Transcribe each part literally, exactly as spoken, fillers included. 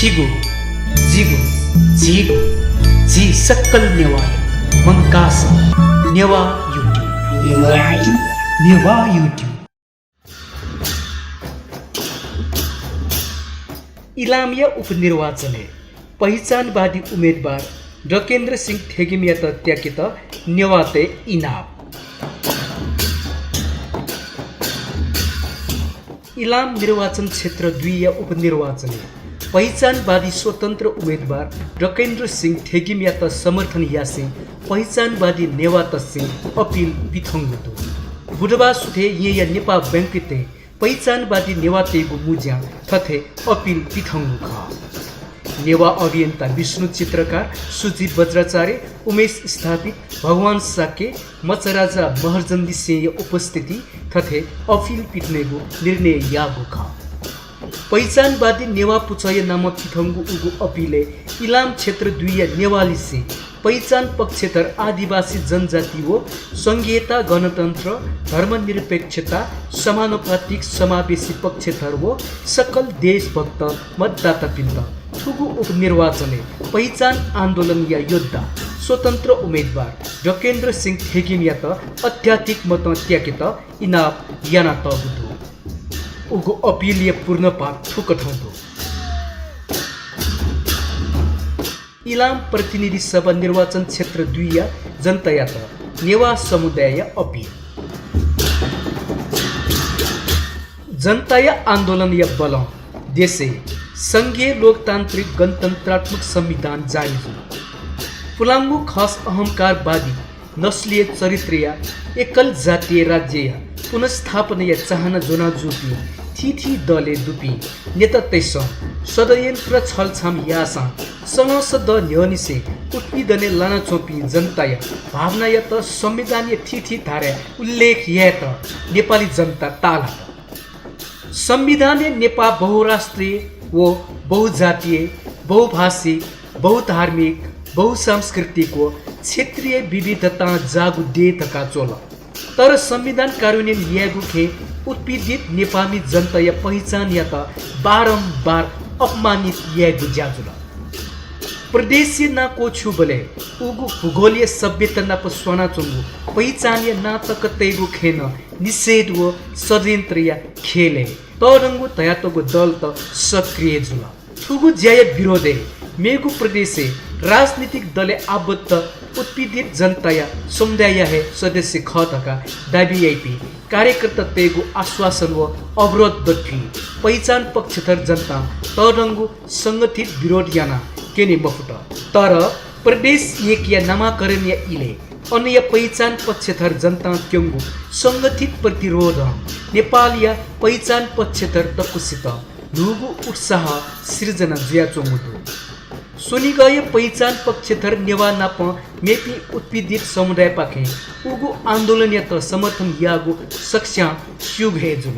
छिगु, जिगु, झीगु, झी सकल नेवाःया मंकाः सः नेवाः YouTube। नेवाः YouTube। इलामया उपनिर्वाचनय् पहिचानवादी उम्मेदवार डकेन्द्र सिंह थेगिमयात त्याकेत नेवाःतय् इनाप। इलाम निर्वाचन क्षेत्र दुईया उपनिर्वाचनय् पहिचानवादी स्वतन्त्र उम्मेदवार डकेन्द्र सिंह थेगिमयात समर्थन यासें पहिचानवादी नेवाःतय्सं अपिल पिथंगु दु। बुधबार सुथय् येँया नेपाः बैंक्वेटय् पहिचानवादी नेवाःतय्गु मुँज्यां थथे अपिल पिथंगु खः। नेवाः अभियन्ता विष्णु चित्रकार, सुजित बज्राचार्य, उमेश स्थापित, भगवान शाक्य, मचाराजा महर्जनलिसेंया उपस्थिति थथे अपिल पिथनेगु निर्णय याःगु खः। पहिचानवादी नेवाः पुचःया नामं पिथंगु उगु अपिलय् इलाम क्षेत्र दुईया नेवाःलिसें पहिचान पक्षधर आदिवासी जनजाति व संघीयता, गणतन्त्र, धर्मनिरपेक्षता, समानुपातिक, समावेशी पक्षधर व सकल देशभक्त मतदातापिन्त थुगु उपनिर्वाचनय् पहिचान आन्दोलनया योद्धा स्वतन्त्र उम्मेदवार डकेन्द्र सिंह थेगिमयात अत्याधिक मतं त्याकेत इनाप यानातःगु दु। उगु अपिलया पूर्ण पाठ थुकथं दु। इलाम प्रतिनिधि सभा निर्वाचन क्षेत्र दुईया जनतायात नेवाः समुदायया अपिल। जनताया आन्दोलनया बलं देशय् संघीय लोकतान्त्रिक गणतन्त्रात्मक संविधान जारी जुल। पुलांगु खस अहंकारवादी नस्लीय चरित्रया एकल जातीय राज्यया पुनर्स्थापनाया चाहना ज्वनाजूपिं थीथी दलय् दुपिं नेतातय्सं षड्यन्त्र छलछाम याःसां सलंसः दँ न्ह्यःनिसें उत्पीडनय् लानाच्वंपिं जनताया भावनायात संविधानया थीथी धाराय् उल्लेख यायेत नेपाली जनता ताःलात। संविधानय् नेपाः बहुराष्ट्रिय व बहुजातीय, बहुभाषिक, बहुधार्मिक, बहुसांस्कृतिक व क्षेत्रीय विविधतां जाःगु देय् धकाः च्वल। तर संविधान कार्यान्वयन यायेगु खँय् उत्पीडित नेपाःमि जनताया पहिचानयात बारम्बार अपमानित यायेगु ज्या जुल। प्रदेशया नां क्वछुबलय् उगु भूगोलया सभ्यता नाप स्वानाच्वंगु पहिचानया नां तक तयेगु खँय् नं निषेध व षड्यन्त्रया खेलय् तःधंगु धयातःगु दलत सक्रिय जुल। थुगु ज्याया विरोधय् मेगु प्रदेशय् राजनीतिक दलय् आबद्ध उत्पीडित जनताया समुदायया हे सदस्य खः धकाः दाबी याइपिं कार्यकर्तातय्गु आश्वासन व अवरोध दथुइ पहिचान पक्षधर जनतां तःधंगु संगठित विरोध याना क्यने मफुत। तर प्रदेश एकया नामाकरणया इलय् अनया पहिचान पक्षधर जनतां क्यंगु संगठित प्रतिरोधं नेपालया पहिचान पक्षधर दक्वसित न्हूगु उत्साह सिर्जना जुयाच्वंगु दु। स्वनिगःया पहिचान पक्षधर नेवाः नाप मेपिं उत्पीडित समुदायपाखें उगु आन्दोलनयात समर्थन याःगु सकस्यां स्यूगु हे जुल।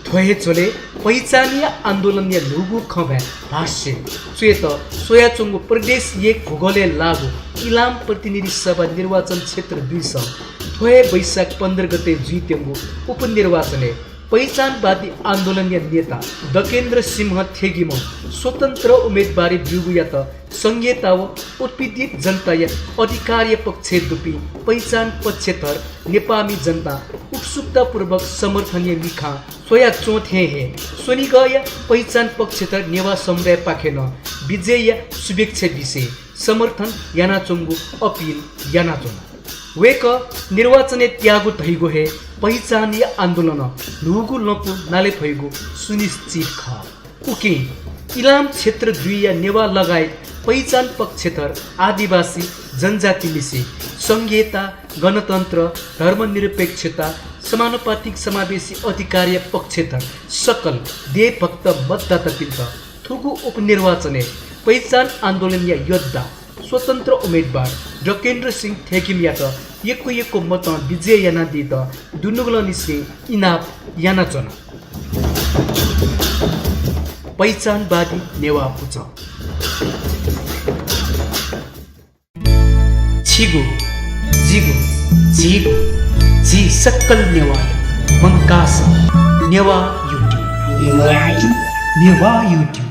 थ्व हे झ्वलय् पहिचानया आन्दोलनया न्हूगु खँबाय् भाष्य च्वयेत स्वयाच्वंगु प्रदेश एक भूगोलय् लाःगु इलाम प्रतिनिधि सभा निर्वाचन क्षेत्र दुइसं थ्व हे वैशाख पन्ध्र गते जुइत्यंगु उपनिर्वाचनय् पहिचानवादी आन्दोलनया नेता दकेन्द्र सिंह थेगिमं स्वतन्त्र उम्मेदवारी ब्यूगुयात संघीयता व उत्पीडित जनताया अधिकारया पक्षय् दुपिं पहिचान पक्षधर नेपाःमि जनतां उत्सुकतापूर्वक समर्थनया मिखां स्वयाच्वं थें हे स्वनिगःया पहिचान पक्षधर नेवाः समुदायपाखें नं विजयया शुभेच्छा बिसें समर्थन यानाच्वंगु अपिल यानाच्वन। वय्कः निर्वाचनय् त्याःगु धइगु हे पहिचानया आन्दोलनं न्हूगु लँपु नाले फइगु सुनिश्चित खः। उकिं इलाम क्षेत्र दुइया नेवाः लगायत पहिचान पक्षधर आदिवासी जनजातिलिसे संघीयता, गणतन्त्र, धर्मनिरपेक्षता, समानुपातिक समावेशी अधिकारया पक्षधर सकल देयभक्त मतदातापिन्त थुगु उपनिर्वाचनय् पहिचान आन्दोलनया योद्धा स्वतन्त्र उम्मेदवार डकेन्द्र सिंह थेगिमयात यक्व यक्व मतं विजय यानादीत दुनुगलंनिसें इनाप यानाच्वना। पहिचानवादी नेवाः पुचः। छिगु, जिगु, झीगु, झी सकल नेवाःया मंकाः सः नेवाः YouTube। नेवाः YouTube।